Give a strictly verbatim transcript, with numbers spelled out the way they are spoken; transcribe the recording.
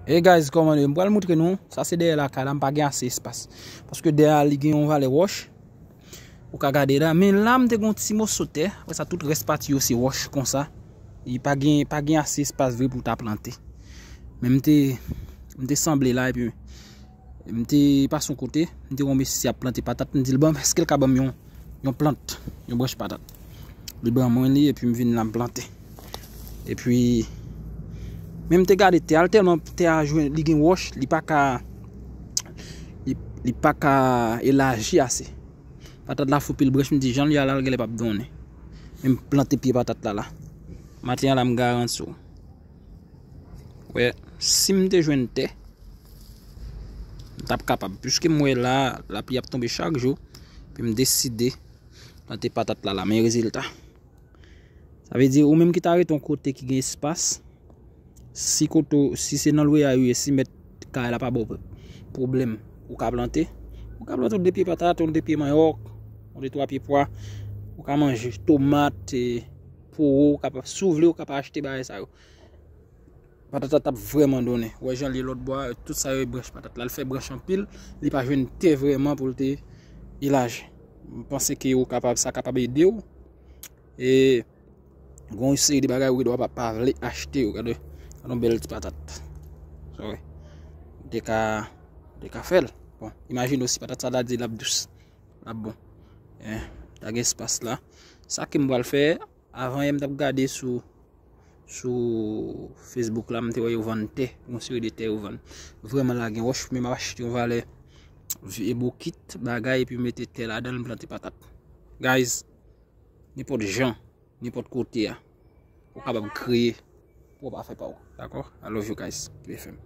Hey guys, kòman nou ye? M pral montre nou. Sa se dèyè lakay la, m pa gen ase espas. Paske dèyè a, li gen yon valè wòch. Ou ka gade la. Men la, m te gen yon ti moso tè. Apre sa, tout rès pati yo se wòch konsa. E pa gen, pa gen ase espas vre pou ta plante. Men m te, m te sanble la, epi m te pase yon kote. M te wè yon mesye ap plante patat. M di l, "Bon, èske l ka ban m yon, yon plant, yon branch patat?" Li ban mwen li, epi m vin la, m plante. Epi, men m te gade tè a, tèlman tè a jwenn, li gen wòch, li pa ka, li, li pa ka elaji ase. Patat la fè pil branch, m di, "Jan l ye a la, l genlè p ap donnen." Men m plante pye patat la la. Maten an la, m garanti w. Wè, si m te jwenn tè, m t ap kapab. Piske m wè la, lapli ap tonbe chak jou, epi m deside plante patat la la. Men rezilta. Sa vle di, ou menm ki ta rete yon kote ki gen espas, si kote w, si se nan lwe a ou ye, si mèt kay la pa ba w pwoblèm, ou ka plante. Ou ka plante yon de pye patat, yon de pye manyòk, yon de twa pye pwa. Ou ka manje tomat, e, powo, ou ka, si w vle, ou ka pa achte bagay sa yo. Patat la t ap vrèman donnen. Ou wè jan l ye lòt bò a, tout sa yo e branch patat la. L fè branch anpil, li pa jwenn tè vrèman pou l te elaji. M panse ke ou kapab, sa kapab ede w. E gen yon seri de bagay ou gendwa pa, pa vle achte yo. Gade, gade yon bèl ti patat. Sa w wè. Ou te ka, ou te ka fè l. Bon, imajine w si patat sa la di l ap dous. L ap bon. Eh, ta gen espas la. Sa ke m pral fè, avan yè m t ap gade sou, sou Facebook la, m te wè yo vann tè, yon seri de tè yo vann. Vrèman la gen wòch, men m ap achte yon valè vye bokit, bagay, epi m mete tè ladan l, m plante patat. Guys, nenpòt jan, nenpòt kote a, ou kapab kreye pwòp afè pa w. Dakò? I love you guys. P F M.